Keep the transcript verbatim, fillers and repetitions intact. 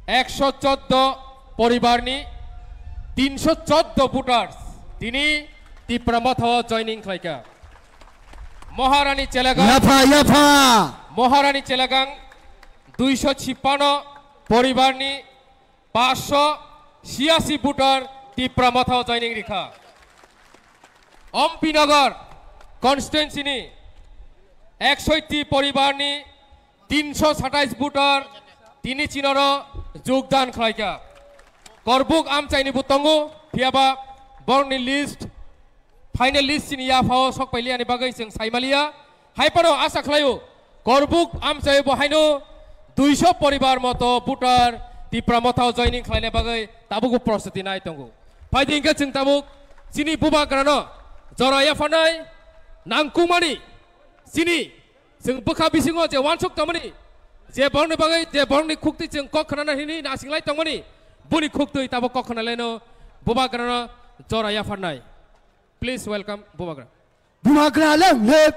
Ekso choddo poribarni tinsho choddo voters tini Tipra Mothao joining khlaikha. Moharani Chelagang, Yapha, yapha. Moharani Chelagang duisho chipano poribarni paanch sho chiyasi voter Tipra Mothao joining rikha. Ompinagar constituency ni eksoiti poribarni tinsho satais voter tini chinoro jogdan khlaikha. Korbuk amchaini bo tongo, phiyaba borokni list, final list chini yaphao sokpailiyani bagwi chwng saimaliya. Haiphano asa khlaio, Korbuk amchai bo haino duisho poribar moto voter Tipra Mothao joining khlaina bagwi tabukbo prostuti nai tongo. Phaidi hwnkhe chwng tabuk chini bubagrano jora yapharnai nangkukmani chini chwng bwkha bisingo je uansuk tongmani, je borokni bagwi, je borokni khuktwi chwng kok khnana hini nasinglai tongmani, boni khuktwi tabuk kok khnalaino bubagrano jora yapharnai. Please welcome bubagra. Bubagra long live.